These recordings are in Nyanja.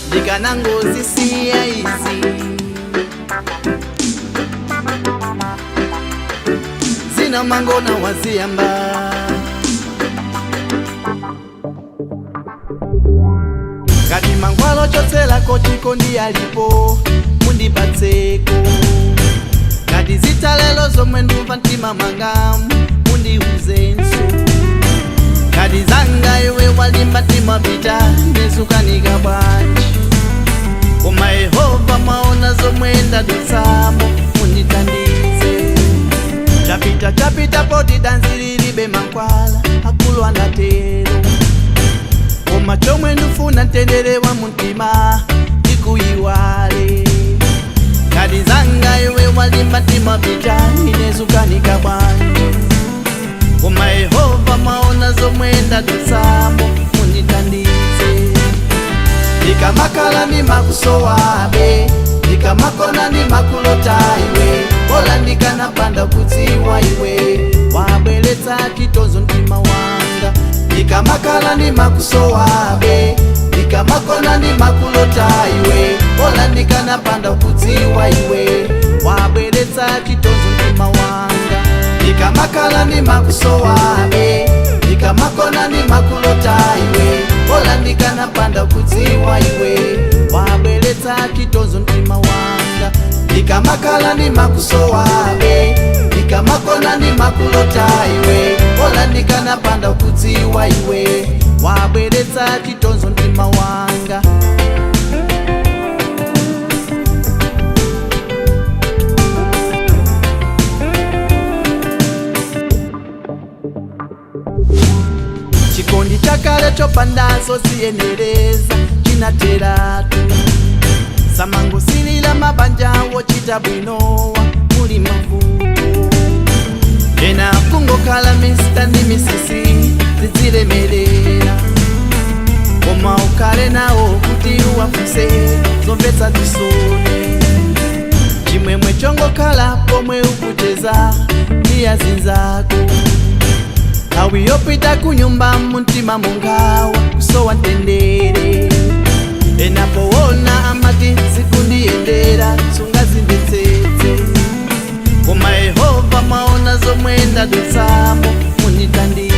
Ndikanangozisiya izi. Zina mangona waziyamba. Ngati mankhwala ochotserako chikondi alipo, mundipatseko. Ngati zitalelo zomwe ndumva mtima mwanga, mundiuzenso. Ngati zanga iwe walimba mtima pita, ndizukanika bwanji? Koma Yehova mwaona zomwe ndadutsamo, mundithandize. Chapita chapita, poti danzi lilibe mankhwala, akulu anatero. Koma chomwe ndifuna mtendere wa mumtima, ndikuyiwale. Ngati zanga iwe walimba mtima pita, inezukanika bwanji? Koma Yehova mwaona zomwe ndadutsamo, mundithandize. Ndikamakhala ndimakusowabe, ndikamakona ndimakulota iwe. Bola ndikanapanda kudziwa iwe, wabweretsa chitonzo mtima wanga. Ndikamakhala ndimakusowabe, ndikamakona ndimakulota iwe. Bola ndikanapanda kudziwa iwe, wabweretsa chitonzo mtima wanga. Ndikamakhala ndimakusowabe, ndikamakona ndimakulota iwe. Bola ndikanapanda kudziwa iwe, wabweretsa chitonzo mtima wanga. Ndikamakhala ndimakusowabe, ndikamakona ndimakulota iwe. Bola ndikanapanda kudziwa iwe, wabweretsa chitonzo mtima wanga. Chikondi chakale chopandazo ziyenereza chinateratu. Samangosilila mabanja wochita bwinowa muli mavuto. Ena kungokhala Mr ndi Mrs zidzilemerera, koma ukhale nawo kuti uwafuse zomvetsa chisoni. Chimwemwe chongokhala pomwe ukucheza ndi azinzako, nthawi yopita kunyumba mumtima mungawa kusowa mtendere. Enapoona amati zikundiyendera, sungazimvetsetse. Koma Yehova mwaona zomwe ndadutsamo, mundithandize.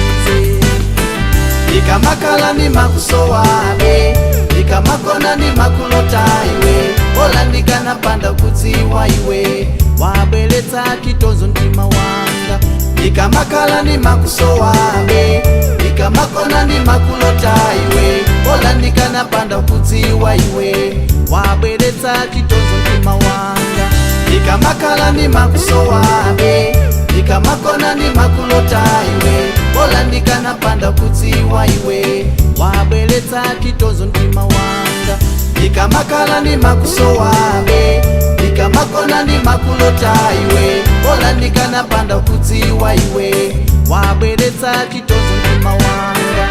Ndikamakhala ndimakusowabe, ndikamakona ndimakulota iwe. Bola ndikanapanda kudziwa iwe, wabweretsa chitonzo mtima wanga. Ndikamakhala ndimakusowabe, ndikamakona ndimakulota iwe. Bola ndikanapanda kudziwa iwe, wabweretsa chitonzo mtima wanga. Ndikamakhala ndimakusowabe, ndikamakona ndimakulota iwe. Bola ndikanapanda kudziwa iwe, wabweretsa chitonzo mtima wanga. Ndikamakhala ndimakusowabe, ndikamakona ndimakulota iwe. Bola ndikanapanda kudziwa iwe, wabweretsa chitonzo mtima wanga.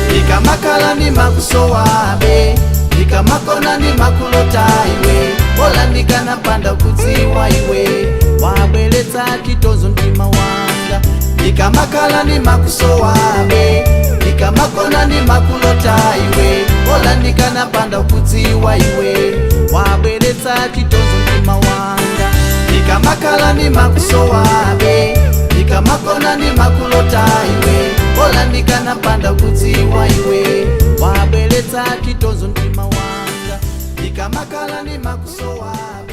Ndikamakhala ndimakusowabe, ndikamakona ndimakulota iwe. Bola ndikanapanda kudziwa iwe, wabweretsa chitonzo mtima wanga. Ndikamakhala ndimakusowabe, ndikamakona ndimakulota iwe. Bola ndikanapanda kudziwa iwe, wabweretsa chitonzo mtima wanga. Ndikamakhala ndimakusowabe, ndikamakona ndimakulota iwe. Bola ndikanapanda kudziwa iwe, wabweretsa chitonzo mtima wanga. Ndikamakhala ndimakusowabe.